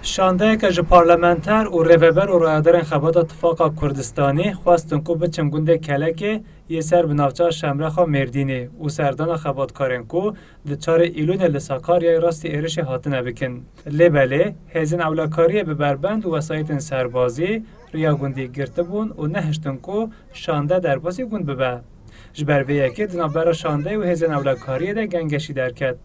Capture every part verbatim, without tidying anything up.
Şandeyeke ji parlamenter û rêveber û rayadarên Xebata Tifaqa Kurdistanî xwestin ku biçin gundê Kelekê yê ser bi navçeya Şemrexa Mêrdînê û serdana xebatkarên ku di çarê Îlûnê li Sakaryayê rastî êrişê hatine bikin. Lê belê, hêzên ewlekariyê bi berbend û wesayîtên serbazî riya gundî girtibûn û nehiştin ku şande derbasî gund bibe. Ji ber vê yekê di navbera şandeyê û hêzên ewlekariyê de gengeşî derket.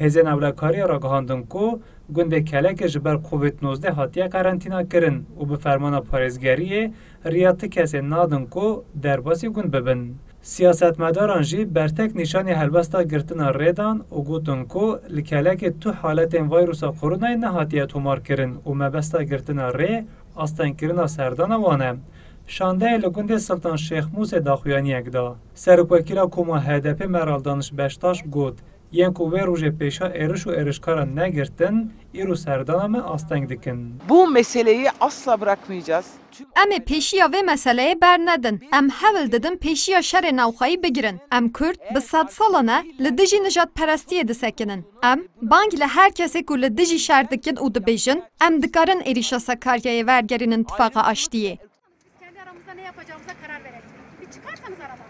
Hêzên ewlekariyê ragihandin ku gundê Kelekê ji ber Covid nozdeh hatiye qerentîna kirin û bi fermana parêzgeriyê riya ti kesê nadin ku derbasî gund bibin. Siyasetmedaran jî bertek nîşanî helbesta girtina rê dan û gotin ku li Kelekê tu haletên vayrusa koronayê nehatiye tomarkirin û mebesta girtina rê astengkirina serdana wan e. Şandeyê li gundê Siltan Şêx Mûsê daxuyaniyek da. Serokwekîla Koma H D P Meral Daniş Beştaş got, yên ku wê rojê pêşiya êriş û êrişkaran negirtin, îro serdana me asteng dikin. Bu meseleyi asla bırakmayacağız. Tüm Em ê pêşiya vê meseleyê bernedin. Em hewl didin pêşiya şerê navxweyî bigirin. Em Kurd bi sedsalan e li dijî nijadperestiyê disekinin. Em bang li her kesê ku li dijî şer dikin û dibêjin, em dikarin êrîşa Sakaryayê wergerînin tifaqa aştiyê. Biz kendi aramızda ne yapacağımıza karar verelim. Bir çıkarsanız aradan.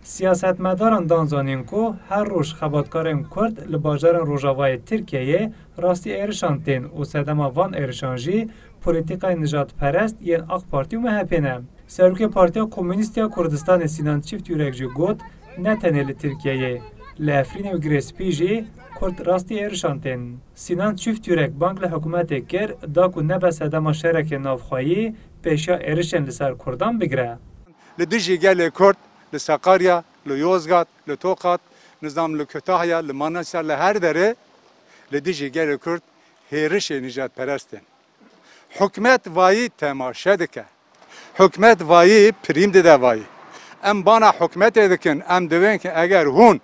Siyasetmedaran dan zanîn ku her roj xebatkarên Kurd li bajarên Rojavayê Tirkiyeyê rastî êrişan tên û sedema van êrişan jî polîtîkayên nijadperest yên AK Partî û M H P ne. Serokê Partiya Komûnîst ya Kurdistanê Sinan Çiftîrek jî got, ne tenê li Tirkiyeyê, li Efrînê û Girê Spî jî Kurd rastî êrişan tên. Sinan Çiftîrek bang li hikûmetê kir, da ku nebe sedema şerekê navxweyî pêşiya êrişên li ser Kurdan bigire. Li dijî gelê Kurd, li Sakarya, li Yozgat, li Tokat, nizam li Kütahya, li Manasya, li her derê li dijî gelê Kurd hêrişê nijadperest tên. Hikûmet vayî temaşe dike. Hikûmet vayî prîm dide vayî. Em bana hikûmetê dikin, em divên ki eger hûn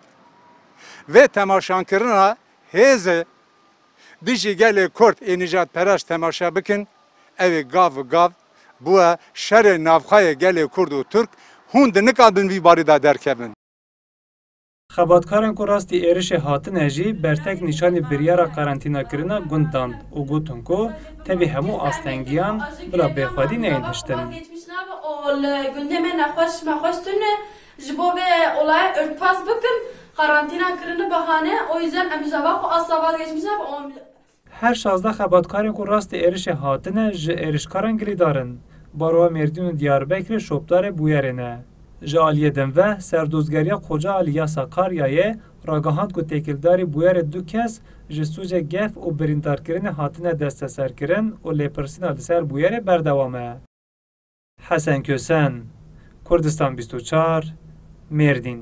vê temaşankirina hêzê dijî gelê Kurd ê nijadperest temaşe bikin, ew ê gav bi gav bûye şerê navxweyê gelê Kurd û Tirk, hûn di nikabin vî barî de derkevin. Xebatkarên ku rastî êrişê hatine jî bertek nîşanî biryara qerentînakirina gund dan û gotin ku tevî hemû astengiyan bila bêxwedî neyên hiştin. Vazgeçmiş nabe, o li gundê me nexweş mexweş tune, ji bo vê olayê örtbas bikin, karantina kirine bahane, o yüzden em ji ava xwe asla vazgeçmiş nabe, o Her şazdeh xebatkarên ku rastî êrişê hatine ji êrişkaran gilîdar in. Baroya Mêrdîn û Diyarbekirê şopdarê bûyerê ne. Ji aliyê din ve, Serdozgeriya Koca Alî ya Sakaryayê ragihand ku têkildarî bûyerê du kes ji sûcê gef û birîndarkirinê hatine desteserkirin û lêpirsîna li ser bûyerê berdewam e. Hesen Kösen, Kurdistan bîst û çar, Mêrdîn.